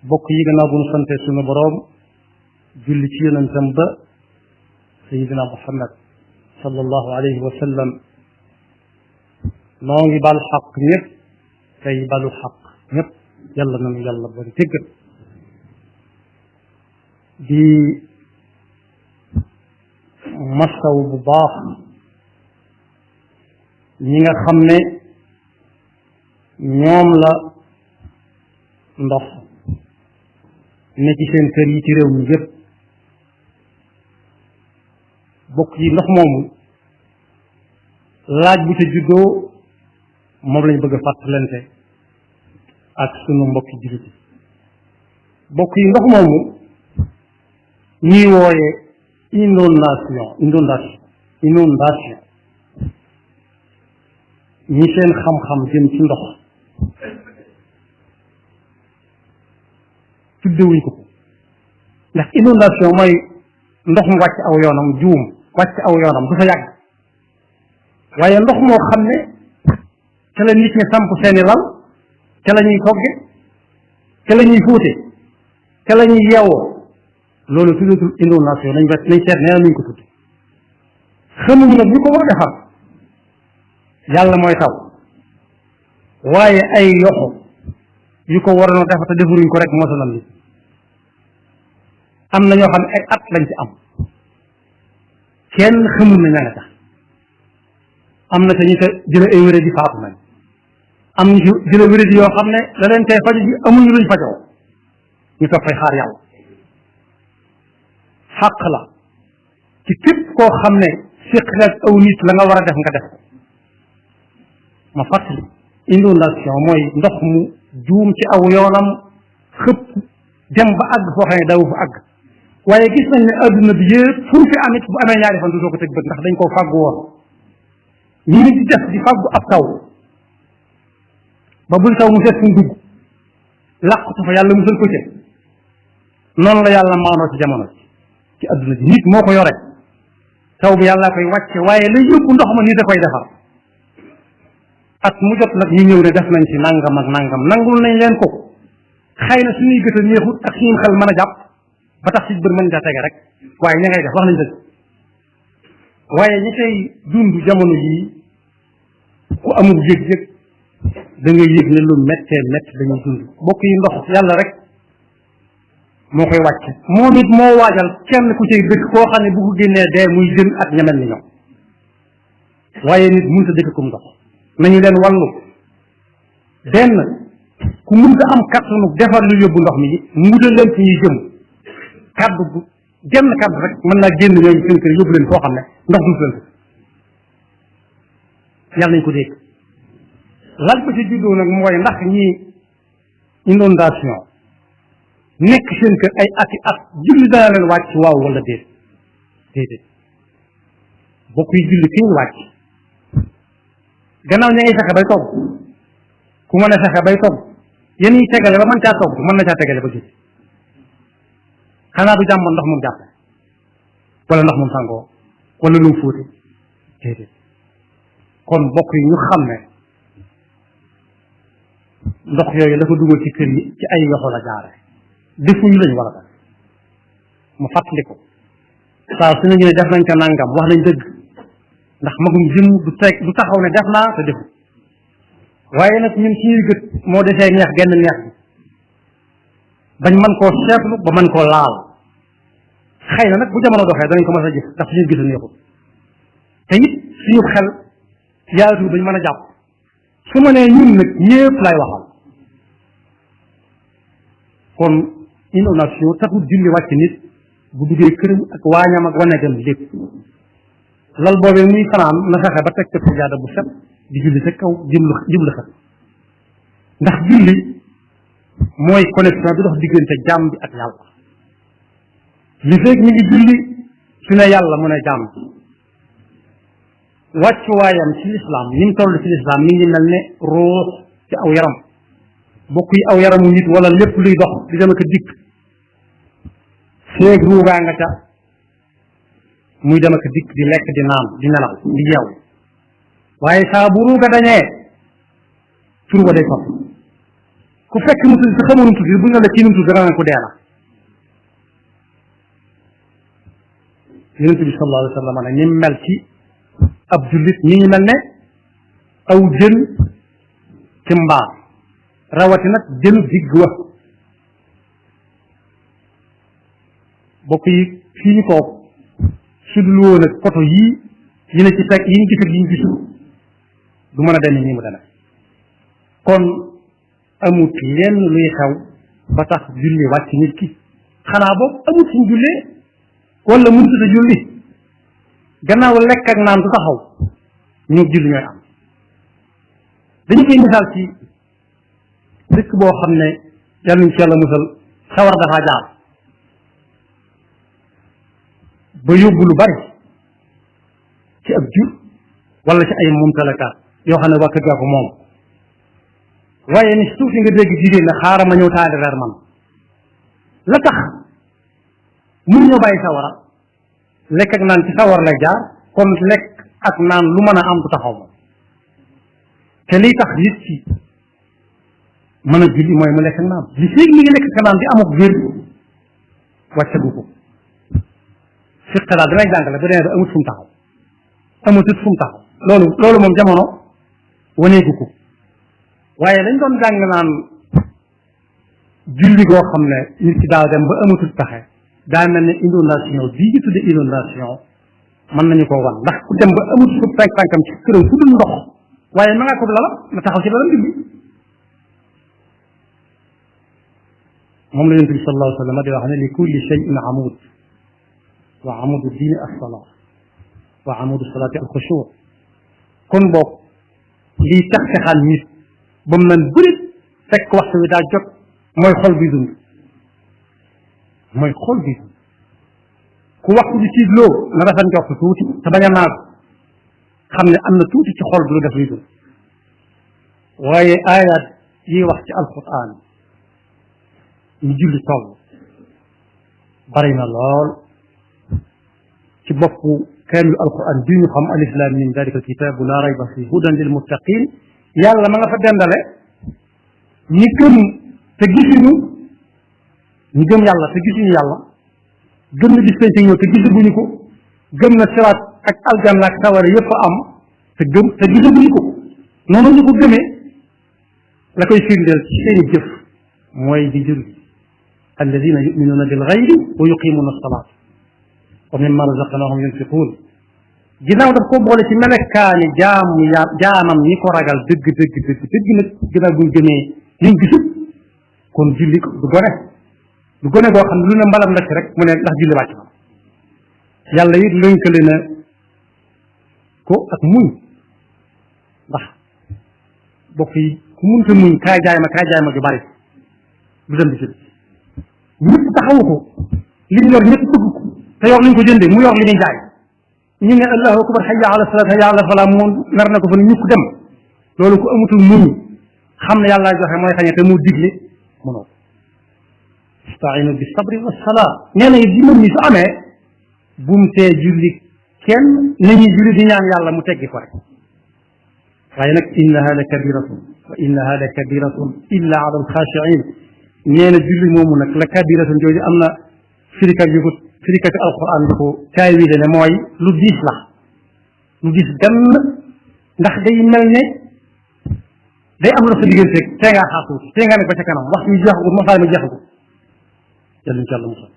bokk yi gannaaw bu ñu sante suñu boroom julli ci yonentam ba sayidina muhammad sallallahu alayhi wa sallam noo ngi balu xaq ñëpp tey balu xaq ñëpp yàlla nañu yàlla bari tëggal di masaw bu baax ñi nga xam ne ñoom la ndox ne ci seen kër yi ci réew mi yëpp bokk yi ndox moomu laaj bu ca juddoo moom lañ bëgg a fàttalante ak sunu mbokki jullit yi bokk yi ndox moomu ñuy wooye inondation ñi seen xam-xam jëm ci ndox tuddewuñ ko ndax inondation mooy ndox mu wàcc aw yoonam juum wàcc aw yoonam du fa yàgg waaye ndox moo xam ne ca la nit ñi samp seeni lal ca la ñuy togge ca la ñuy fóote ca la ñuy yeewoo loolu tuddatul inondation nañ seet nee na nuñ ko tudd xamuñ nag ñu ko war a defar yàlla mooy taw waaye ay yoxo yu ko waroon a defar te defuruñ ko rek moo sonal nit am na ñoo xam ne ay at lañ ci am kenn xamul na ña nga tax am na te ñu te jële ay wéré di faatu nañ am ñu ci jële wéré di yoo xam ne la leen tey faju ji amuñu luñ fajoo ñu toog fay xaar yàlla xàq la ci képp koo xam ne séq nga aw nit la nga war a def nga def ko ma fàttali inondation mooy ndox mu juum ci aw yoonam xëpp dem ba àgg foo xam ne daw fa àgg waaye gis nañ ne adduna bi yëpp fu fi amit bu amee ñaari fan du soo ko tëg bët ndax dañ koo fàggu woon ñu ngi di def di fàggu ab taw ba buy taw mu seet fu mu dugg làqatu fa yàlla musal ko ci noonu la yàlla maanoo ci jamono ci adduna bi nit moo ko yore taw bi yàlla koy wàcce waaye lay yóbbu ndox ma nit a koy defar at mu jot nag ñu ñëw ne def nañ ci nangam ak nangam nangul nañ leen ko xëy na suñuy gët a neexut ak suñu xel mën a jàpp ba tax ci bër mën caa tege rek waaye ña ngay def wax nañ dëgg waaye ñi koy dund jamono yii ku amul yëg-yëg da ngay yëg ne lu méttee métt dañuy dund bokk yi ndox yàlla rek moo koy wàcc moom it moo waajal kenn ku cay dëkk koo xam ne bu ko génnee dee muy jën ak ñamel ni ñoom waaye nit mënut a dëkk kum ndox nañu leen wàllu benn ku mënut a am kattanu defar lu yóbbu ndox mi mu wutal leen ci ñuy jëm kaddu bu genn kaddu rek mën naa génn ñooñu seen kër yóbbu leen foo xam ne ndox du leen yàlla nañ ko dégg lan ba ci juddoo nag mooy ndax ñi inondation nekk seen kër ay ati at julli dana leen wàcc waaw wala déedéet bokk yi julli ki ñu wàcc gannaaw ña ngi fexe bay togg ku mën a fexe bay togg yéen ñi tegale ba mën caa togg mën na caa tegale ba julli xanaa du jàmmoon ndox moom jàppe wala ndox moom sangoo wala lu mu fóote déedéet kon bokk yi ñu xam ne ndox yooyu la ko dugal ci kër yi ci ay yoxo la jaare defuñu lañ war a def mu fàttali ko saa su ñu ne def nañ ko nangam wax nañ dëgg ndax magum jëm du taxaw ne def naa te defu waaye nag ñun suñuy gët moo desee neex genn neex bi bañ mën koo seetlu ba mën koo laal xëy na nag bu jamono doxee danañ ko mën a gis ndax suñuy gis a neexul te it suñu xel yaatu bañ mën a jàpp su ma nee ñun nag ñëpp lay waxal kon inondation taxul julli wàcc nit bu duggee këram ak waañam ak wanegam lépp lal boobee muy fanaan na fexe ba teg ca sajaada bu set di julli ca kaw jublu xet ndax julli mooy connexion bi dox diggante jaam bi ak yàlla li fekk mi ngi julli su ne yàlla mu ne jaam bi wàccuwaayam ci lislaam ni mu toll ci lislaam mi ngi mel ne ruux ci aw yaram bokk yi aw yaramu nit wala lépp luy dox di dem ak dikk feeg ruugaa nga ca muy dem ak dikk di lekk di naan di nelaw di yeew waaye saa bu ruuga dañee tur wa day soppi ku fekk mu tudd te xamoo nu tudd bu ñu la kii nu tudd dana ko dee la yonent bi sallallahu alayhi wa sallam nag ni mel ci ab jullit mi ngi mel ne aw jën ci mbaar rawati nag jënu digg wa bokk yi fii ñu toog su dul woon ak poto yii yi ne ci fekk yi ñu gis ak yi ñu gisul du mën a demee nii mu demee kon amut lenn luy xew ba tax julli wàcc nit ki xanaa boobu amut suñ jullee wala mënut a julli gannaaw lekk ak naan du taxaw ñoo julli ñooy am dañu koy misaal ci dëkk boo xam ne yàlla ñu ci yàlla musal sawar dafa jaar ba yóbbu lu bari ci ab jur wala ci ay mumtalakaat yoo xam ne waa kër gaa ko moom waaye ni suufi nga dégg jigéen ne xaaral ma ñëw taali reer man la tax mun ñoo bàyyi sawara lekk ak naan ci sawar lay jaar kon lekk ak naan lu mën a am du taxaw moom te liy tax nit ci mën a julli mooy mu lekk ak naan li féeg mi ngi lekk ak naan di amuk wér wàccagu ko fiq daal danay jàngale bu demee ba amut fu mu taxaw amutut fu mu taxaw loolu moom jamono waneegu ko waaye dañ doon jàng naan julli goo xam ne nit ki daaw dem ba amutut pexe daa mel ne inondation bii ñu tudde inondation mën nañu ko wan ndax ku dem ba amut fu tànkam ci këram fu dul ndox waaye ma nga ko lala na taxaw ci lalam julli moom la yonent bi sallallahu alayhi wa sallam di wax ne li kulli shay'in amud wa amudu diini as-salaa wa amudu salaati al-xushuur kon boog lii tax xaal nit ba mu naan bërit fekk waxtu wi daa jot mooy xol bi dund mooy xol bi dund ku waxtu bi tiitloo na rafet njort tuuti te bañ a naagu xam ne am na tuuti ci xol bi lu def luy dund waaye aayaat yi wax ci alquran ñu julli toll bari na lool ci boppu kaamil alquran bi ñu xam alif lam mim dalika alkitabu la rayba fi hudan lil muttaqin yàlla ma nga fa dendale ñi gëm te gisuñu ñi gëm yàlla te gisuñu yàlla gëm na bis penc ñëw te gisaguñu ko gëm na siraat ak aljanna ak sawara yëpp am te gisaguñu ko noonu ñu ko gëmee la koy firndeel ci seeni jëf mooy di julli alladina yuminuna bil ghaybi wa yuqimuna as-salaat wa mimma razaqnahum yunfiqun ginnaaw daf ko boole ci melekaani jaamam ñi ko ragal dëgg nag ginnaaw buñ gëmee liñ gisut kon julli du gone goo xam ne lu ne mbalam la ci rek mu ne ndax julli wàcc na yàlla it lënkale na ko ak muñ ndax bokk yi ku munta muñ kaay jaay ma ju bari du dem di julli ñëpp taxawu ko li ñu yor ñëpp bëgg ko te yor liñ ko jëndee mu yor li ñuy jaay ñu ne allahu akbar hayya ala salaat hayya ala falaa moom nar na ko fa ne ñukk dem loolu ko amutul muñ xam ne yàlla joxe mooy xañe te mu digle mënoo istainu bi sabri wa salaa nee na di mën ni su amee bum tee julli kenn nañuy julli di ñaan yàlla mu teggi ko rek waaye nag innaha la kabiratun wa innaha la kabiratun illa ala alxaashiin nee na julli moomu nag la kabiratun jooju am na firikati alquran bi ko taawile ne mooy lu diis la lu diis gann ndax day mel ne day am la sa diggante tee ngaa xaar tuuti tee ngaa nekk ba ca kanam waxtu yu jeexagul masaay ma jeexagul yàlla incha allah musal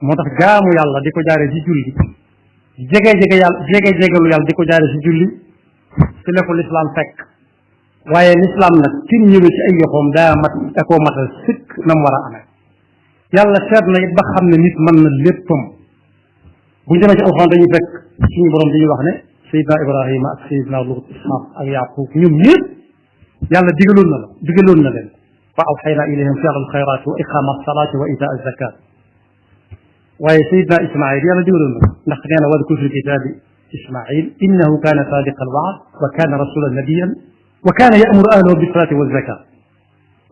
moo tax jaamu yàlla di ko jaare ci julli jegelu yàlla di ko jaare ci julli fi la ko lislaam fekk waaye lislaam nag ci ñëwee ci ay yoxoom da koo matal sëkk na mu war a amee yàlla seet na it ba xam ne nit mën na léppam bu ñu demee ci alxuraan dañuy fekk suñu borom dañuy wax ne sayidna ibrahima ak sayidna lut ishaq ak yaqub ñoom ñëpp yàlla digaloon na leen fa awxayna ilayhim fi'la alxayrat wa iqama alsalati wa ita alzakat waaye sayidna ismail yàlla digaloon na ndax nee na wadkur fi lkitabi ismail innahu kana sadiqa alwaad wa kana rasulan nabiyan wa kana ya'muru ahlahu bisalati walzakat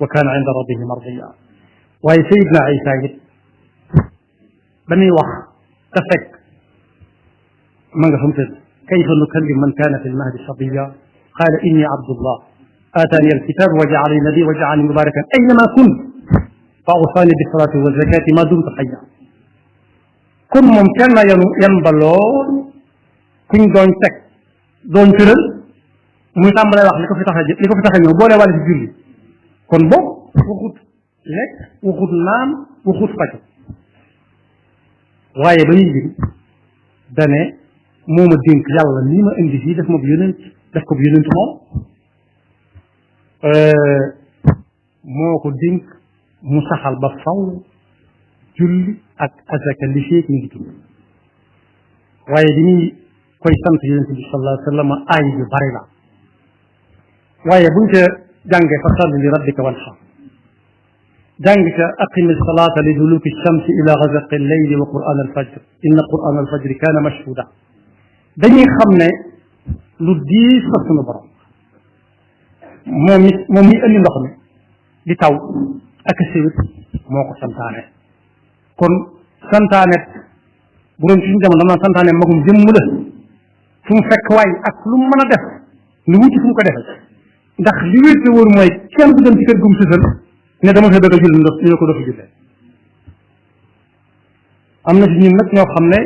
wa kana inda rabbihi mardiya waaye sayidna isa it dañuy wax te fekk ma nga fa mu tëdd kayfa nukallim man kaana fi lmahdi sabiya qaala inni abdullah آتاني الكتاب وجعلني نبيا وجعلني مباركا أينما كنت فأوصاني بالصلاة والزكاة ما دمت حيا kon moom kenn na yan ba lool kuñ doon teg doon tëral muy tàmbalee wax li ko fi tax a ñëw boole wàll ci julli kon boog waxut lekk waxut naan waxut faju waaye ba ñuy jëm dane moo ma dénk yàlla nii ma indi fii def ma bu yonent def ko bu yonent moom moo ko dénk mu saxal ba faw julli ak azaka li feek ñu ngi dund waaye di ñuy koy sant yonent bi sallallahu alayhi wa sallam aay yu bari la waaye buñ ca jàngee fa salli li rabbika wanhar jàng ca aqimi salata li duluki shamsi ila ghasaqi al-layli wa quran al-fajr inna quran al-fajri kana mashhuda dañuy xam ne lu diis fa sunu borom moom mi indi ndox mi di taw ak siwit moo ko santaane kon santaane bu doon suñu jamono dama santaane magum jëmm la fu mu fekk waay ak lu mu mën a def lu wuti fu mu ko defee ndax li wér te wóor mooy kenn du dem ci kër gum sësal ne dama fa bëgg a julli ndox ñu ko doo fi jullee am na ci ñun nag ñoo xam ne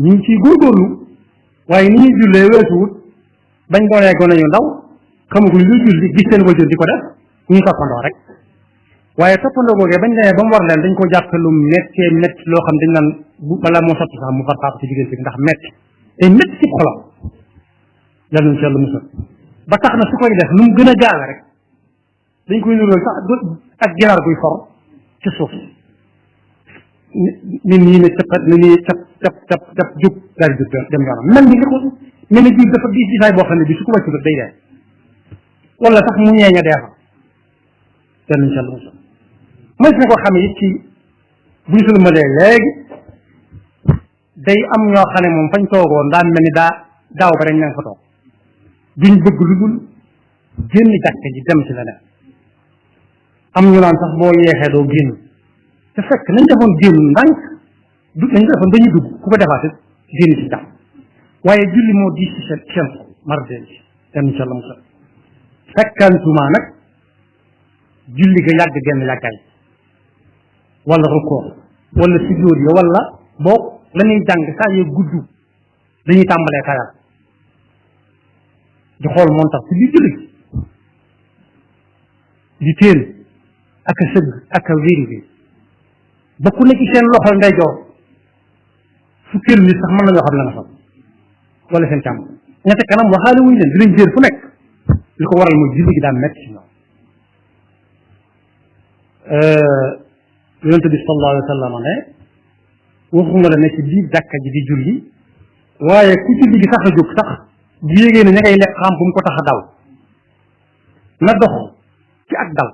ñu ngi ciy góorgóorlu waaye ni ñuy jullee weesuwut bañ doonee gone yu ndaw xamaguñ luy julli gis seen wajur di ko def ñu toppandoo rek waaye toppandoo googee bañ demee ba mu war leen dañ ko jàppe lu méttee métti loo xam dañ naan bu balaa moo sotti sax mu far faatu ci diggante bi ndax métti te métti ci xolam yàlla nañ ci yàlla musal ba tax na su koy def nu mu gën a gaawe rek dañ koy nuróol sax ak ginaar guy for ci suuf nit ñi ne cëppat ni nii cap jub daal di dem yoonam mel ni li ko mel ni jur dafa diis diisaay boo xam ne bi su ko wàccu day dee wala sax mu ñeeña dee fa yàlla nañ ci yàlla musal mës na ko xam it ci buñ sëlmalee léegi day am ñoo xam ne moom fañ toogoon daa mel ni daaw ba dañ nanga fa toog duñ bëgg lu dul génn jàkka ji dem ci leneen am ñu naan sax boo yeexee doo génn te fekk nañ defoon génn ndànk nañ defoon dañuy dugg ku ko defaate génn ci jàmm waaye julli moo diis ci seen xol mardeen ci yàlla incha allah musal fekkantuma nag julli ga yàgg genn yàggaay wala rukkoo wala sujjóot ya wala boo la ñuy jàng saa yee gudd dañuy tàmbalee tayal di xool montax ci biir julli di téen ak a sëgg ak a wéri bi ba ku nekk seen loxol ndeyjoor fukkeelu nit sax mën nañoo xam la nga xam wala seen càmm ñette kanam waxaale wuñ leen dinañ jéer fu nekk li ko waral mooy julli gi daa metti ci ñoom yonente bi sallallahu alayhi wa sallam ne waxuma la ne ci biir jàkka ji di julli waaye ku julli gi tax a jóg sax bu yégee ne ña ngay lekk xam bu mu ko tax a daw na dox ci ak daw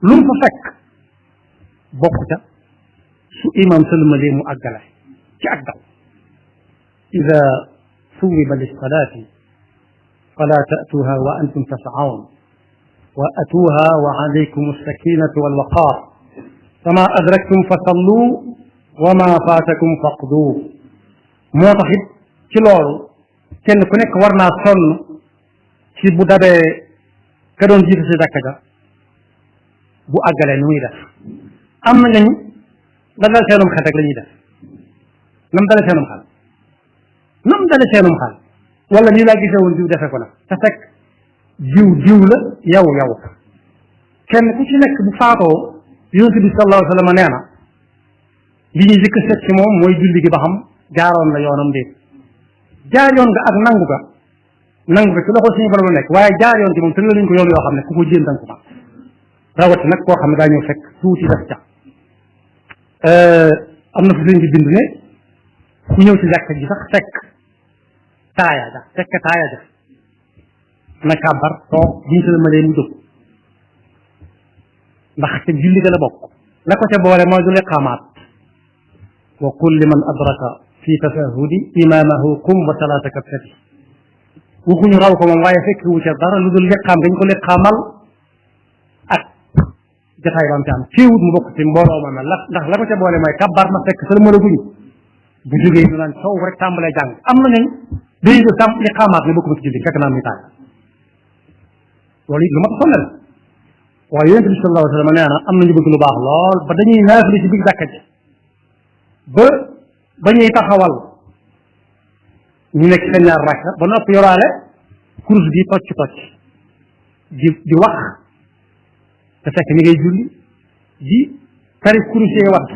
lu mu fa fekk bokk ca su imam sëlmalee mu àggale ci ak daw ida suwiba lissalaati fala ta'tuha wa antum tas'aun wa atuha wa alaykum as-sakinatu wal waqar fama adraktum fa sallu wa ma faatakum faqdu moo tax it ci loolu kenn ku nekk war naa sonn ci bu dabee ka doon jiite si jàkka ja bu àggalee nu muy def am na ñañ la dal seenum xel rek la ñuy def nam dale seenum xel wala nii laa gisee woon diw defe ko nag te fekk diw la yow kenn ku ci nekk bu faatoo yonent bi sallallahu alayhi wa sallam nee na li ñuy jëkk seet ci moom mooy julli gi ba xam jaaroon la yoonam déet jaar yoon nga ak nangu ga ci loxo suñu borom la nekk waaye jaar yoon ci moom tëral nañ ko yoon yoo xam ne ku ko jéem danga ko man rawati nag koo xam ne daa ñëw fekk tuuti def ca am na fu sëñ bi bind ne ku ñëw ci jàkka ji sax fekk taaya ja na kàbbar toog buñ sëlmalee mu jóg ndax te julli ga la bokk la ko ca boole mooy du liqaamaat wa kulli man adraka fi tasahudi imamahu qum wa salataka fati waxuñu raw ko moom waaye fekk wu ca dara lu dul liqaam dañ ko liqaamal ak jataay bam ci am téewut mu bokk ci mbooloo ma mel ndax la ko ca boole mooy kabbar na fekk sëlmalaguñ bu jógee du naan sow rek tàmbalee jàng am na ñooñ dañuy def liqaamaat ne bokkuma ci julli fekk naa muy taay loolu it lu ma ko sonal waaye yonente bi sallallahu alayhi wa sallam nee na am nañu bëgg lu baax lool ba dañuy naafili ci biir jàkka ji ba ñuy taxawal ñu nekk seen ñaar rakka ba noppi yoraale kurus bi tocc di wax te fekk ni ngay julli di tari kurus yi wax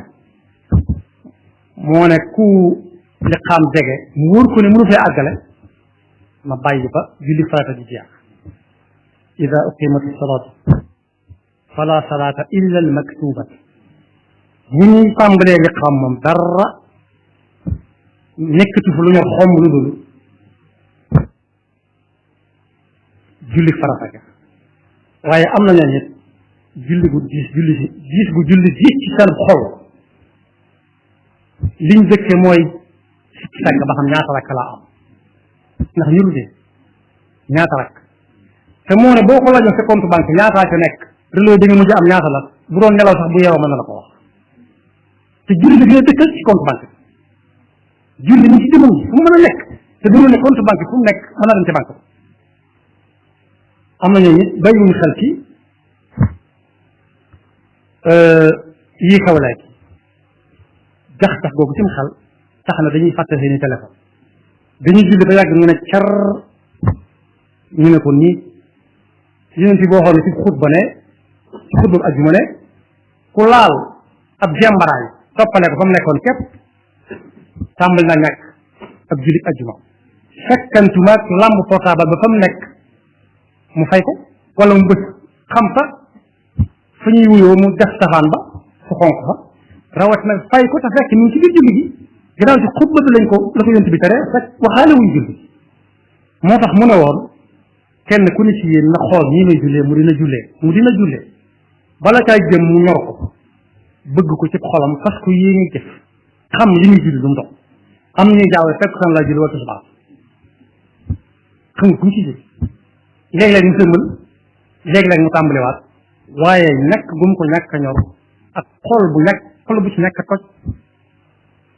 moo ne ku li xam jege mu wóor ko ne mënu fee àggale ma bàyyi ba julli farata di jeex ida uqimat salaatu fala salaata illa al maktubat bu ñuy tàmbalee li xam moom dara nekkatu fa lu ñu xomb lu dul julli farata ga waaye am na ñooñu it julli gu diis ci seen xol liñ dëkke mooy sikki sàkk ba xam ñaata rakk laa am ndax ñuru de ñaata rakk te moo ne boo ko laajoon sa compte banque ñaataa ca nekk relais bi nga mujj am ñaata la bu doon nelaw sax bu yeewoo mën na la ko wax te julli bi dina dëkkal ci compte banque julli ni ci jëmam ji fu mu mën a nekk te duru ne compte banque fu mu nekk mën a dem ci banque am na ñooñu it bàyyiwuñ xel ci yii xew léegi jax-jax googu ci mu xel tax na dañuy fàtte seeni téléphone dañuy julli ba yàgg ñu ne car ñu ne ko nii yonent bi waxoon ne ci xutba ajjuma ne ku laal ab jembaraay toppale ko fa mu nekkoon képp tàmbali na ñàkk ab julli ajjuma fekkantuma lamb portable ba fa mu nekk mu fay ko wala mu bës xam fa fa ñuy wuyoo mu def safaan ba fu xonq fa rawat nag fay ko te fekk mi ngi ci biir julli gi gannaaw ci xutba bi lañ ko la ko yonent bi tere fekk waxaale wuñ julli moo tax mu ne woon kenn ku ne ci yéen na xool nii may jullee mu dina jullee bala caay jëm mu ñor ko bëgg ko ci xolam fas ko yéene jëf xam li muy julli lu mu dox am ñuy jaawee fekk xam laa julli wala tisbaar xamul ku mu ci julli léeg-léeg mu sëlmal léeg-léeg mu tàmbaliwaat waaye ñàkk gum ko ñàkk a ñor ak xol bu ci nekk toj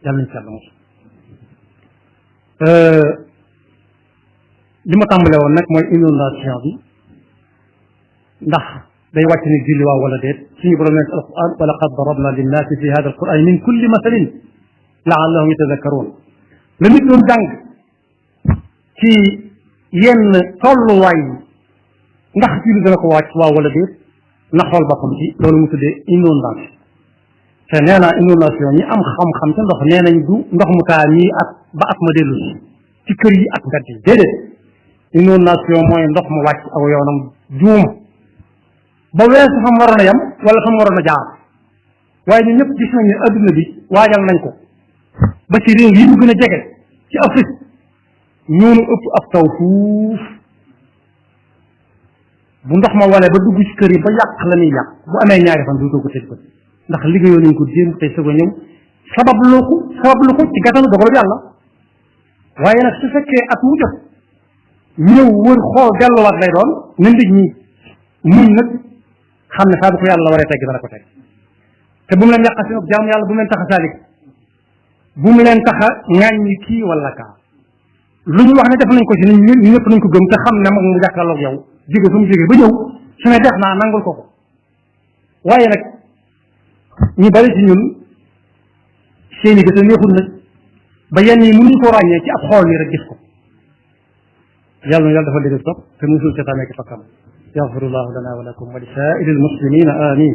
yàlla nañ ci yàlla mos li ma tàmbale woon nag mooy inondation bi ndax day wàcc ni julli waaw wala déet suñu borom nekk alquran wa laqad darabna linnaasi fi hada alquran min kulli masalin laallahum yatadakkaruun la nit doon jàng ci yenn tolluwaay ndax julli dana ko wàcc waaw wala déet na xool boppam ci loolu mu tuddee inondation te nee naa inondation ñi am xam-xam te ndox nee nañ du ndox mu taa nii at ba at ma dellu ci kër yi ak mbedd yi déedéet inondation mooy ndox mu wàcc aw yoonam juum ba weesu fa mu waroon a yem wala fa mu waroon a jaar waaye ñun ñëpp gis nañ ne adduna bi waajal nañ ko ba ci réew yi ñu gën a jege ci Afrique ñoonu ëpp ab taw fuuf bu ndox ma walee ba dugg ci kër yi ba yàq la muy yàq bu amee ñaari fan duutoo ko tëj ko ndax liggéeyoo nañ ko démb tey soog a ñëw sabablu ko ci gàttanu dogal yàlla waaye nag su fekkee at mu jot ñëw wër xool delluwaat lay doon na nit ñi muñ nag xam ne saa bu ko yàlla waree tegg dana ko teg te bu mu leen yàqa seen ak jaamu yàlla bu mu leen tax a saalik bu mu leen tax a ŋàññi kii wala kaa lu ñu wax ne def nañ ko ci ñu ñëpp nañ ko gëm te xam ne mag mu jàkkaarloog yow jóge fu mu jóge ba ñëw su ne def naa nangul ko waaye nag ñu bari ci ñun seeni gëstu neexul nag ba yenn yi mënuñ koo ràññee ci ab xool nii rek gis ko yàlla na yàlla dafa dégg topp te musul seytaane ki fakkam yaxfirullahu lana wa lakum wa li saa'iril muslimina amin